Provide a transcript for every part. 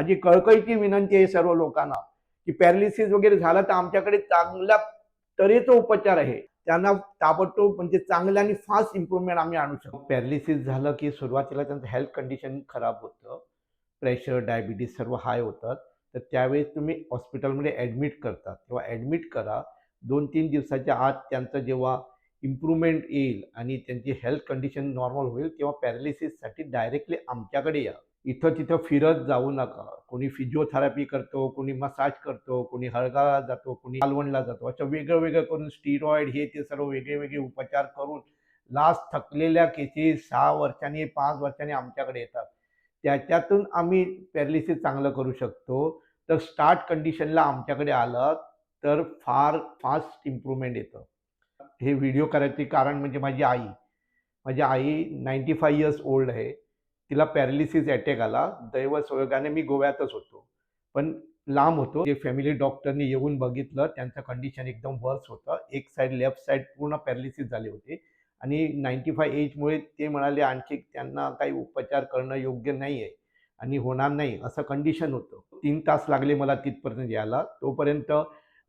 माझी कळकळीची विनंती आहे सर्व लोकांना की पॅरालिसिस वगैरे झालं तर आमच्याकडे चांगल्या तऱ्हेचा उपचार आहे. त्यांना ताबडतोब, म्हणजे चांगलं आणि फास्ट इम्प्रुव्हमेंट आम्ही आणू शकतो. पॅरालिसिस झालं की सुरुवातीला त्यांचं हेल्थ कंडिशन खराब होतं, प्रेशर, डायबिटीज सर्व हाय होतात. तर त्यावेळेस तुम्ही हॉस्पिटलमध्ये ॲडमिट करतात तेव्हा ॲडमिट करा. 2-3 दिवसाच्या आत त्यांचं जेव्हा इम्प्रूव्हमेंट येईल आणि त्यांची हेल्थ कंडिशन नॉर्मल होईल, तेव्हा पॅरालिसिससाठी डायरेक्टली आमच्याकडे या. इथं तिथं फिरत जाऊ नका. कोणी फिजिओथेरपी करतो, कोणी मसाज करतो, कोणी हळगाला जातो, कोणी मालवणला जातो. असं वेगळं वेगळं करून, स्टिरॉइड, हे ते सर्व वेगळे वेगळे उपचार करून लास्ट थकलेल्या केसेस 6 वर्षांनी, 5 वर्षांनी आमच्याकडे येतात. त्याच्यातून आम्ही पॅरालिसिस चांगलं करू शकतो. तर स्टार्ट कंडिशनला आमच्याकडे आलं तर फार फास्ट इम्प्रूव्हमेंट येतं. हे व्हिडिओ करायचे कारण म्हणजे माझी आई. माझी आई 95 इयर्स ओल्ड आहे. तिला पॅरालिसिस अटॅक आला. दैव संयोगाने मी गोव्यातच होतो, पण लांब होतो. जे फॅमिली डॉक्टरनी येऊन बघितलं, त्यांचं कंडिशन एकदम वर्स होतं. एक साईड, लेफ्ट साईड पूर्ण पॅरालिसिस झाले होते आणि 95 एजमुळे ते म्हणाले आणखी त्यांना काही उपचार करणं योग्य नाही आहे आणि होणार नाही असं कंडिशन होतं. 3 तास लागले मला तिथपर्यंत यायला. तोपर्यंत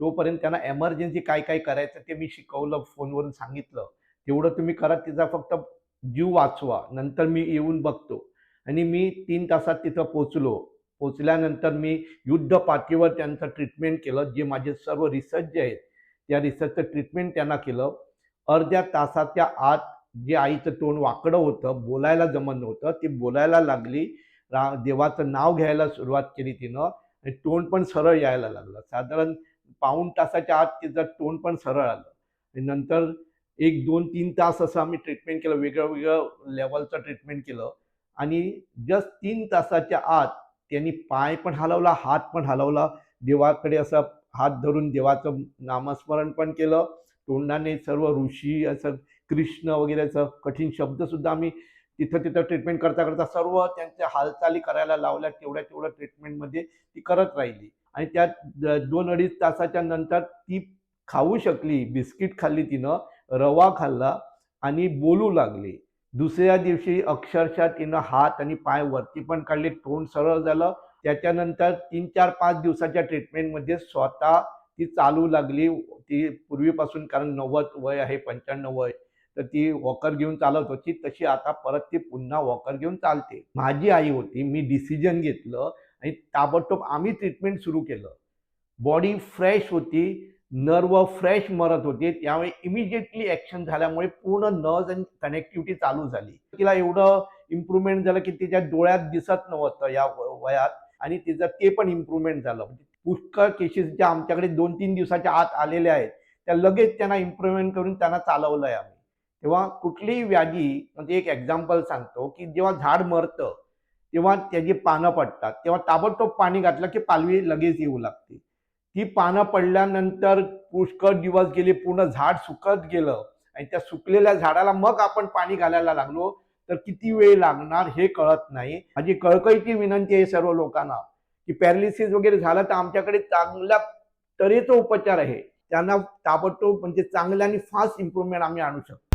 तोपर्यंत त्यांना एमर्जन्सी काय काय करायचं ते मी शिकवलं, फोनवरून सांगितलं. तेवढं तुम्ही करा, तिचा फक्त जीव वाचवा, नंतर मी येऊन बघतो. आणि मी 3 तासात तिथं पोचलो. पोचल्यानंतर मी युद्ध पातळीवर त्यांचं ट्रीटमेंट केलं. जे माझे सर्व रिसर्च जे आहेत, त्या रिसर्चचं ट्रीटमेंट त्यांना केलं. अर्ध्या तासाच्या आत जे आईचं तोंड वाकडं होतं, बोलायला जमत नव्हतं, ती बोलायला लागली. देवाचं नाव घ्यायला सुरुवात केली तिनं आणि तोंड पण सरळ यायला लागलं. साधारण पाऊण तासाच्या आत तिचं तोंड पण सरळ आलं. आणि नंतर एक 2-3 तास असं आम्ही ट्रीटमेंट केलं, वेगळं वेगळं लेवलचं ट्रीटमेंट केलं आणि जस्ट 3 तासाच्या आत त्यांनी पाय पण हलवला, हात पण हलवला. देवाकडे असं हात धरून देवाचं नामस्मरण पण केलं. तोंडाने सर्व ऋषी, असं कृष्ण वगैरे असं कठीण शब्दसुद्धा आम्ही तिथं तिथं ट्रीटमेंट करता करता सर्व त्यांच्या हालचाली करायला लावल्या. तेवढ्या तेवढ्या ट्रीटमेंटमध्ये ती करत राहिली आणि त्यात 2-2.5 तासाच्या नंतर ती खाऊ शकली. बिस्किट खाल्ली तिनं, रवा खाल्ला आणि बोलू लागली. दुसऱ्या दिवशी अक्षरशः तिनं हात आणि पाय वरती पण काढले, तोंड सरळ झालं. त्याच्यानंतर 3, 4, 5 दिवसाच्या ट्रीटमेंटमध्ये स्वतः ती चालू लागली. ती पूर्वीपासून, कारण 90 वय आहे, 95 वय, तर ती वॉकर घेऊन चालत होती. तशी आता परत ती पुन्हा वॉकर घेऊन चालते. माझी आई होती, मी डिसिजन घेतलं आणि ताबडतोब आम्ही ट्रीटमेंट सुरू केलं. बॉडी फ्रेश होती, नर्व फ्रेश मरत होते, त्यामुळे इमिजिएटली ॲक्शन झाल्यामुळे पूर्ण नर्व्ह आणि कनेक्टिव्हिटी चालू झाली. तिला एवढं इम्प्रुव्हमेंट झालं की तिच्या डोळ्यात दिसत नव्हतं या वयात आणि तिचं ते पण इम्प्रुव्हमेंट झालं. म्हणजे पुष्कळ केसेस ज्या आमच्याकडे 2-3 दिवसाच्या आत आलेल्या आहेत, त्या लगेच त्यांना इम्प्रुव्हमेंट करून त्यांना चालवलं आहे आम्ही. तेव्हा कुठलीही व्याधी, म्हणजे एक एक्झाम्पल सांगतो की जेव्हा झाड मरतं तेव्हा त्याची पानं पडतात, तेव्हा ताबडतोब पाणी घातलं की पालवी लगेच येऊ लागते. ती पानं पडल्यानंतर पुष्कळ दिवस गेले, पूर्ण झाड सुकत गेलं आणि त्या सुकलेल्या झाडाला मग आपण पाणी घालायला लागलो तर किती वेळ लागणार हे कळत नाही. माझी कळकळीची विनंती आहे सर्व लोकांना की पॅरालिसिस वगैरे झालं तर आमच्याकडे चांगल्या तऱ्हेचा उपचार आहे. त्यांना ताबडतोब, म्हणजे चांगलं आणि फास्ट इम्प्रुव्हमेंट आम्ही आणू शकतो.